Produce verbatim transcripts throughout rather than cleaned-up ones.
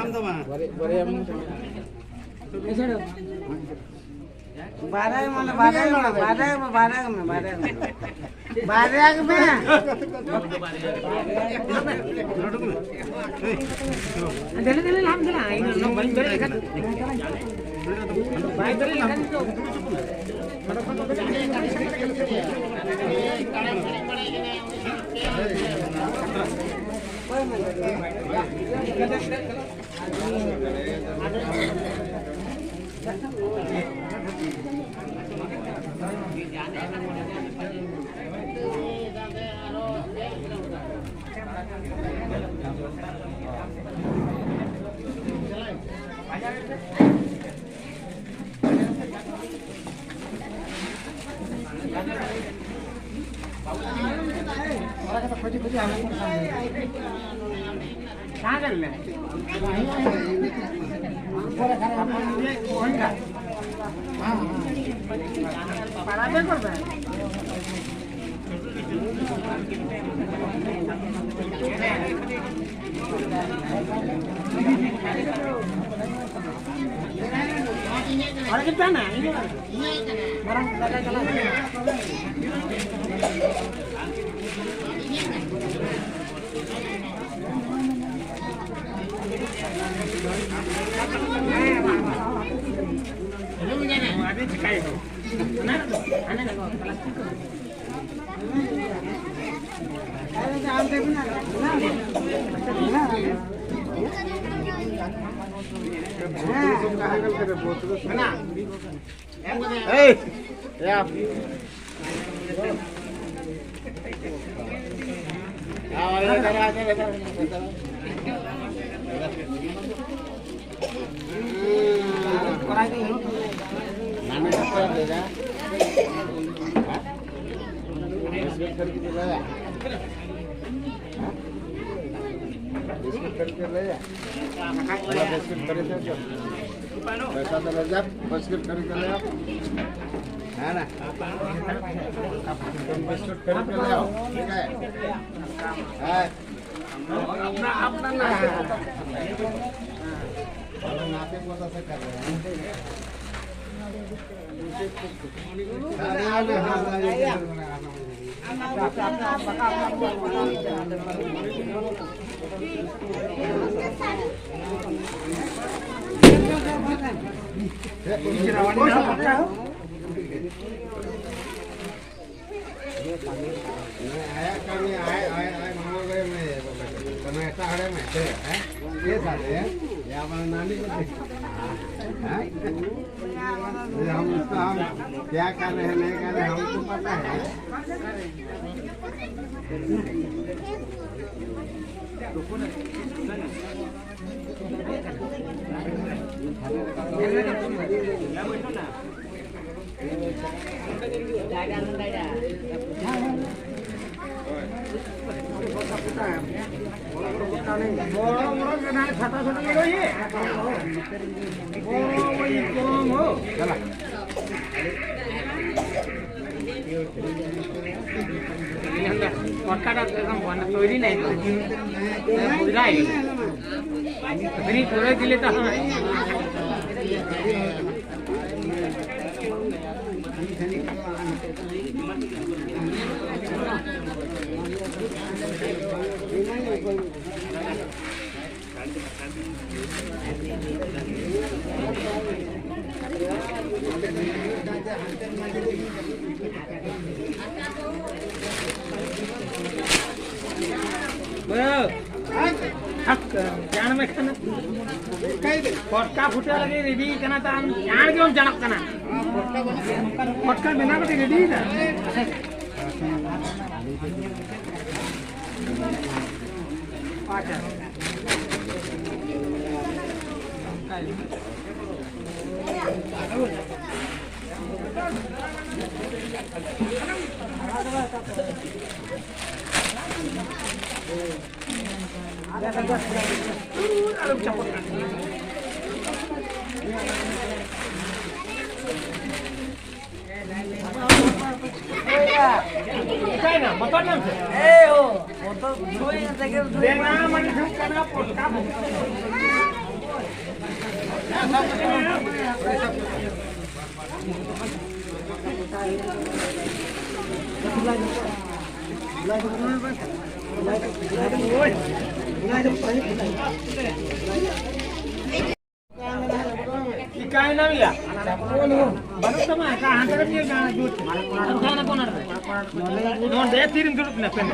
ᱟᱢ ᱫᱚ ᱵᱟᱝ᱾ ᱵᱟᱨᱭᱟ ᱢᱟᱱᱮ ᱵᱟᱨᱭᱟ ᱢᱮ, ᱵᱟᱨᱭᱟ ᱢᱮ, ᱵᱟᱨᱭᱟ ᱢᱮ, ᱵᱟᱨᱭᱟ ᱢᱮ᱾ ᱵᱟᱨᱭᱟ ᱜᱮ ᱢᱮ᱾ ᱫᱮᱞᱟ, ᱫᱮᱞᱟ, ᱞᱟᱦᱟᱢ ᱫᱮᱞᱟ᱾ ᱤᱧ ᱫᱚ ᱵᱟᱹᱧ ᱫᱟᱲᱮᱭᱟᱜ ᱠᱟᱱᱟ᱾ ᱵᱟᱭ ᱫᱟᱲᱮᱭᱟᱜ ᱠᱟᱱᱟ ᱱᱤᱛᱚᱜ᱾ ᱮᱭ, ᱭᱟ᱾ नानी का क्या देगा? हाँ? बिस्किट खरीद के लाया? हाँ? बिस्किट खरीद के लाया? बोला, बिस्किट खरीद के जो। पैसा तो ले जा, बिस्किट खरीद के ले आओ। है ना? तुम बिस्कुट खरीद के ले आओ, ठीक है? है। अपना, अपना ना है। हम नाते पोता से कर रहे हैं। हाँ, हाँ, हाँ, हाँ, हाँ। हम उसका, हम क्या कर रहे हैं, नहीं कर रहे हैं, हमको पता है। ಒಟ್ಟಾಡ ತೋರಿನೇ. ಬರೀ ಕೊಡೋದಿಲ್ಲ. ᱪᱟᱬ ᱢᱮ ᱠᱷᱟᱱ᱾ ᱯᱚᱴᱠᱟ ᱯᱷᱩᱴᱟᱹᱣ ᱞᱟᱹᱜᱤᱫ ᱨᱮᱰᱤ ᱠᱟᱱᱟ, ᱛᱚ ᱟᱢ ᱪᱟᱬ ᱜᱮᱢ ᱪᱟᱞᱟᱜ ᱠᱟᱱᱟ᱾ ᱯᱚᱴᱠᱟ ᱵᱮᱱᱟᱣ ᱠᱟᱛᱮ ᱨᱮᱰᱤᱭᱮᱱᱟ᱾ ᱟᱪᱪᱷᱟ᱾ ᱪᱤᱠᱟᱭᱮᱱᱟᱢ ᱭᱟ? ᱵᱟᱹᱱᱩᱜ ᱛᱟᱢᱟ, ᱦᱟᱱᱛᱮ ᱨᱮ ᱧᱮᱞ ᱢᱮ, ᱦᱟᱱᱟ ᱡᱩᱛ᱾ ᱦᱟᱱᱟ ᱠᱚᱱᱟ ᱨᱮ᱾ ᱱᱚᱰᱮ ᱛᱤᱨᱮᱢ ᱫᱩᱲᱩᱵ ᱮᱱᱟ, ᱯᱮᱱ?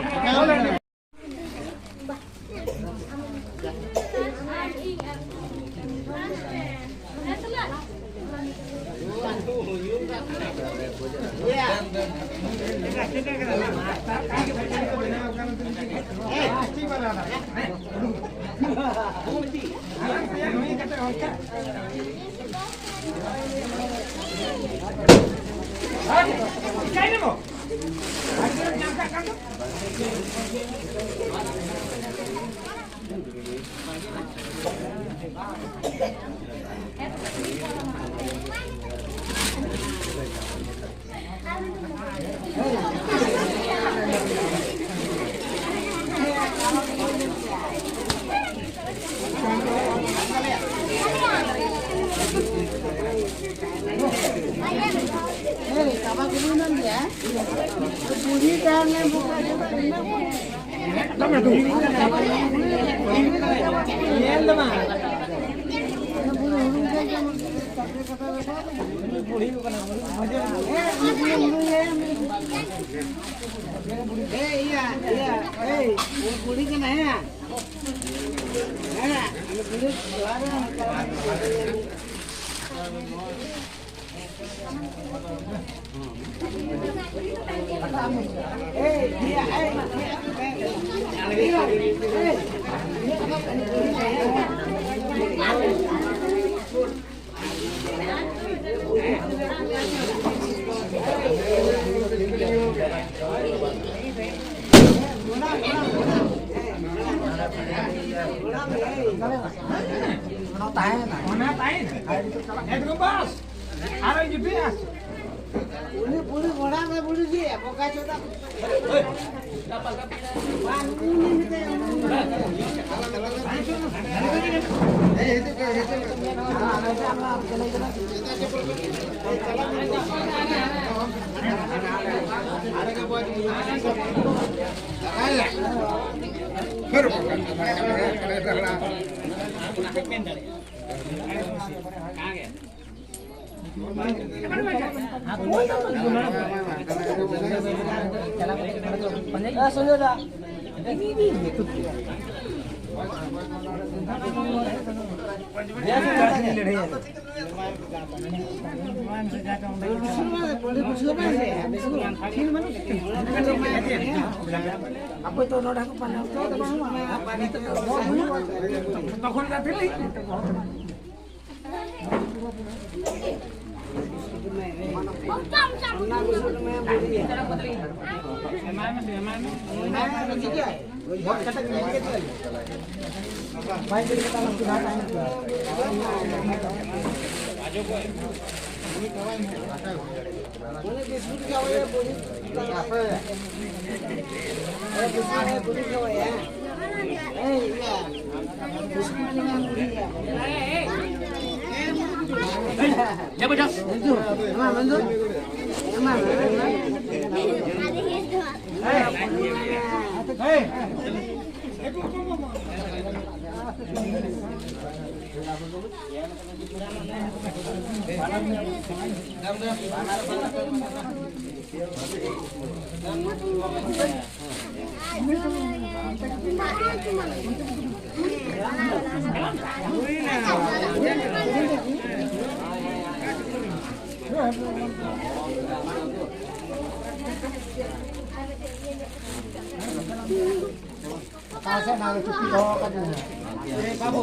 ᱵᱩᱲᱦᱤ ᱠᱟᱱᱟ, ᱦᱮᱸ᱾ ᱚᱱᱟ ᱛᱟᱦᱮᱸᱭᱮᱱᱟ᱾ ᱚᱱᱟ ᱛᱟᱦᱮᱸᱭᱮᱱᱟ᱾ ᱮᱠᱫᱚᱢ ᱵᱟᱥ᱾ ᱟᱨᱚ ᱡᱩᱫᱤ ᱟᱥ-, ᱩᱱᱤ ᱵᱩᱲᱤ ᱢᱚᱲᱟ ᱢᱮ ᱵᱩᱲᱤ ᱜᱮ, ᱵᱚᱠᱟ ᱪᱚᱫᱟ᱾ ᱵᱟᱝ, ᱩᱱᱤ ᱢᱮᱛᱟᱭᱟ, ᱩᱱᱤ ᱢᱮᱛᱟᱭᱟ᱾ ᱟᱯᱮ ᱛᱚ ᱱᱚᱰᱮ ᱦᱚᱸᱠᱚ ᱯᱟᱸᱡᱟ ᱠᱚᱣᱟ᱾ ᱛᱚᱠᱷᱚᱱ ᱜᱟᱛᱮ ᱞᱟᱹᱜᱤᱫ᱾ ᱚᱠᱟ ᱥᱮᱫ ᱱᱟᱜ ᱪᱩᱯᱤ ᱫᱚᱦᱚ ᱟᱠᱟᱫ ᱢᱮᱭᱟ? ᱮ ᱵᱟᱹᱵᱩ᱾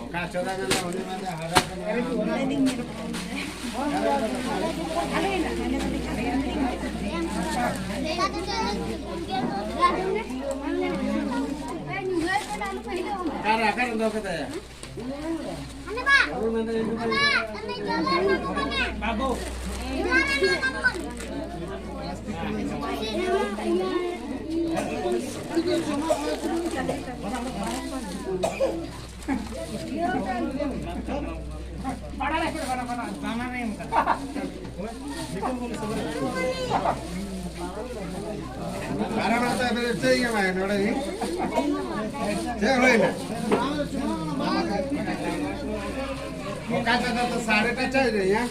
ᱚᱠᱟ ᱪᱚᱨᱟ ᱢᱮᱱᱟᱜᱼᱟ, ᱩᱱᱤ ᱢᱟ ᱦᱟᱨᱟ ᱠᱟᱱᱟ᱾ ᱚᱠᱟᱨᱮ, ᱚᱠᱟᱨᱮ ᱫᱚᱦᱚ ᱠᱟᱫᱟᱭᱟ? ᱵᱟᱹᱵᱩ᱾ ᱵᱟᱨᱚ ᱢᱟᱥ ᱟᱵᱮᱱ ᱪᱮᱫ ᱜᱮ ᱵᱟᱭ ᱱᱚᱰᱮ ᱜᱮ᱾ ᱪᱮᱫ ᱦᱩᱭᱱᱟ? ᱚᱠᱟ ᱛᱮᱫᱚ ᱛᱚ ᱥᱟᱲᱮ ᱴᱟ ᱪᱟᱭ ᱨᱮ, ᱦᱮᱸ?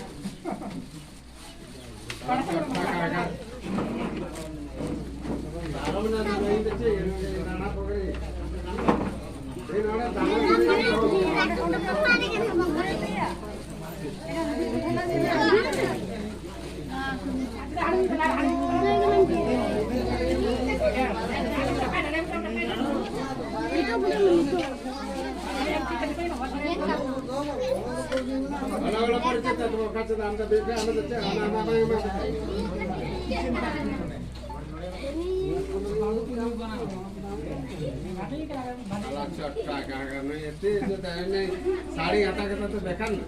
ᱥᱟᱲᱮ ᱟᱴ ᱠᱟᱛᱮ ᱛᱚ ᱵᱮᱠᱟᱨ ᱱᱟ᱾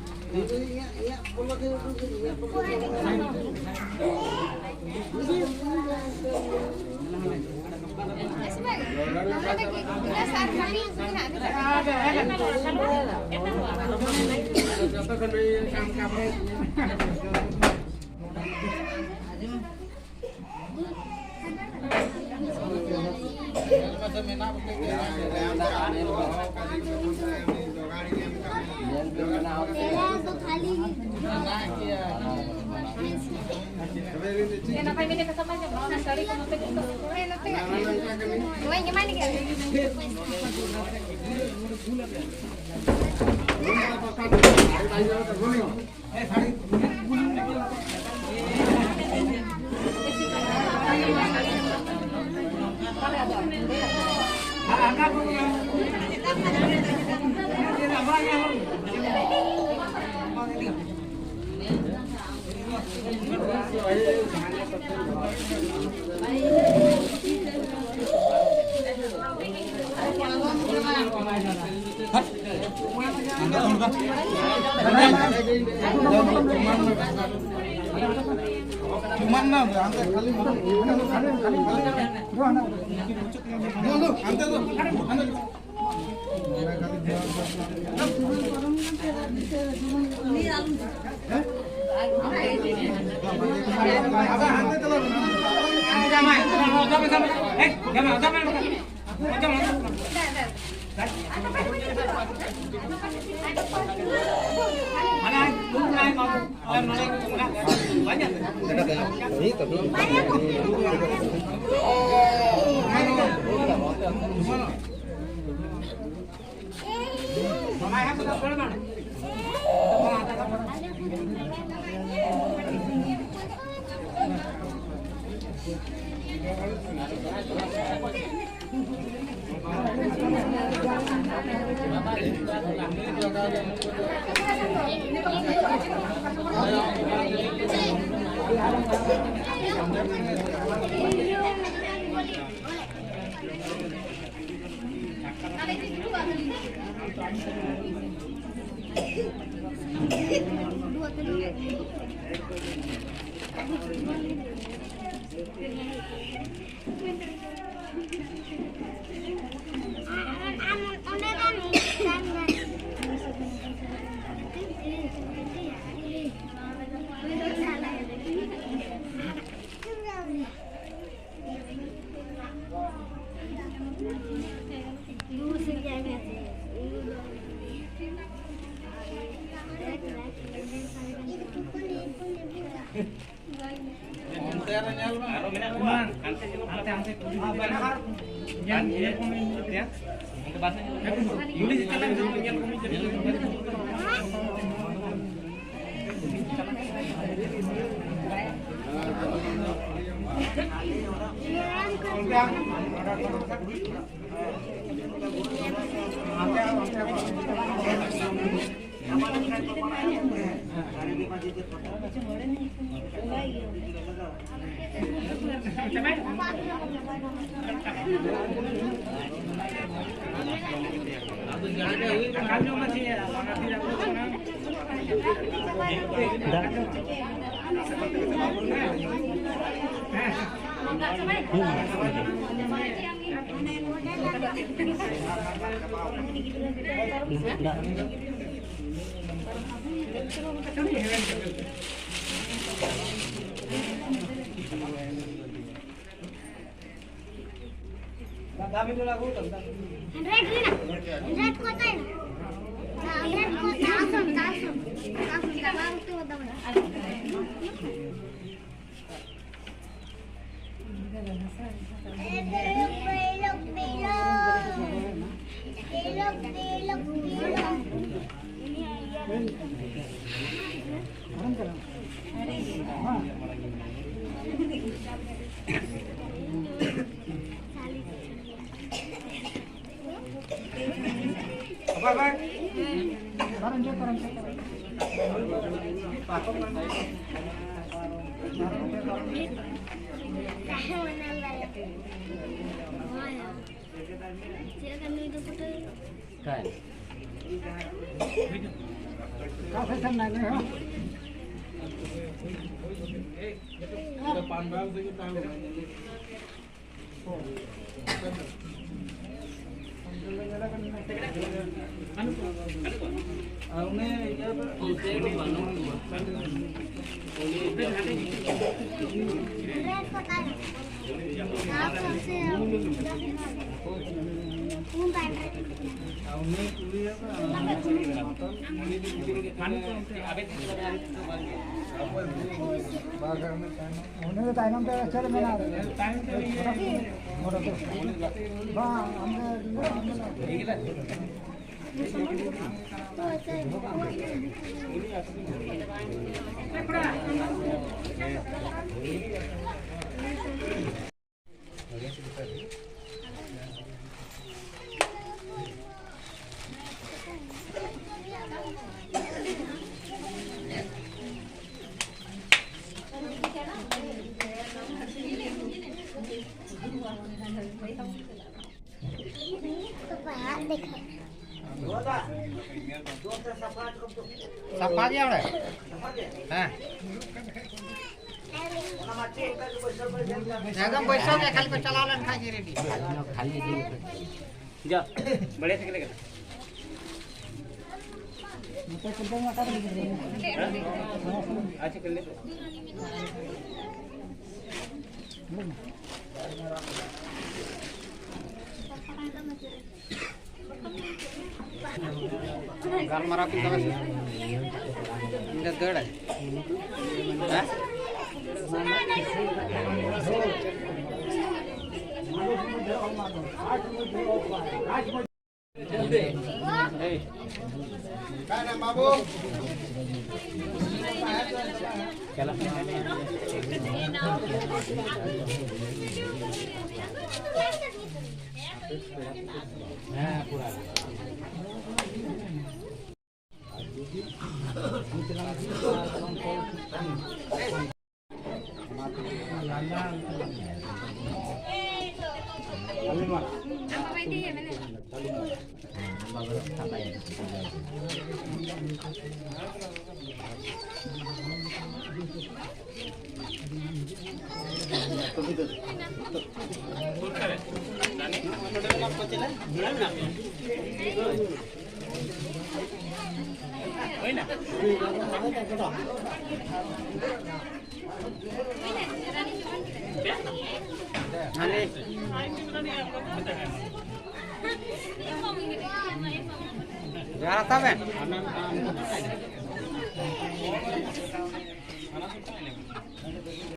ᱡᱚᱛᱚ ᱠᱷᱚᱱ ᱱᱩᱭ ᱠᱟᱢ ᱠᱟᱢᱨᱟ᱾ ᱚᱱᱛᱮ ᱨᱮ ᱧᱮᱞ ᱢᱮ᱾ ᱟᱨᱚ ᱢᱮᱱᱟᱜ ᱠᱚᱣᱟ᱾ ᱦᱟᱱᱛᱮ, ᱦᱟᱱᱛᱮ, ᱦᱟᱱᱛᱮ᱾ ᱧᱮᱞ, ᱧᱮᱞ ᱠᱚᱢ ᱧᱮᱞ ᱠᱚᱢ᱾ ᱦᱟᱱᱛᱮ ᱵᱟᱥ ᱨᱮ ᱧᱮᱞ ᱠᱚᱢ᱾ ᱯᱩᱞᱤᱥ ᱪᱟᱞᱟᱜ ᱠᱟᱱᱟ, ᱧᱮᱞ ᱠᱚᱢ᱾ Hundred ᱨᱮᱱᱟᱜ, hundred ᱠᱚ ᱛᱟᱭ᱾ Hundred ᱠᱚ ᱛᱟᱭ᱾ ᱟᱥᱚᱱ, ᱟᱥᱚᱱ, ᱟᱥᱚᱱ, ᱪᱟᱵᱟ ᱩᱛᱟᱹᱨ ᱫᱚ᱾ ᱩᱱᱤ ᱫᱚ ᱛᱟᱭᱱᱚᱢ ᱛᱮ ᱪᱮᱫ ᱢᱮᱱᱟᱜᱼᱟ? ᱵᱟᱝ, ᱟᱢ ᱫᱚ ᱥᱟᱯᱷᱟ ᱜᱮᱭᱟ ᱚᱸᱰᱮ? ᱦᱮᱸ᱾ ᱮᱠᱫᱚᱢ ᱵᱟᱹᱭᱥᱟᱹᱣ ᱜᱮ, ᱠᱷᱟᱹᱞᱤ ᱠᱚ ᱪᱟᱞᱟᱣ ᱞᱮᱱ ᱠᱷᱟᱱ ᱜᱮ ᱨᱮᱰᱤ᱾ ᱠᱷᱟᱹᱞᱤ ᱤᱫᱤ ᱠᱟᱛᱮ᱾ ᱡᱟ, ᱵᱟᱲᱮ ᱥᱮ ᱠᱟᱱᱟ᱾ ᱟᱪᱪᱷᱟ, ᱠᱷᱟᱹᱞᱤ᱾ ᱜᱟᱞᱢᱟᱨᱟᱣ ᱠᱤᱱ ᱛᱚᱵᱮ ᱥᱮ᱾ ᱤᱧ ᱫᱚ ᱫᱟᱹᱲᱟᱭ᱾ ᱦᱮᱸ? ᱡᱚᱦᱟᱨ ᱛᱟᱵᱮᱱ᱾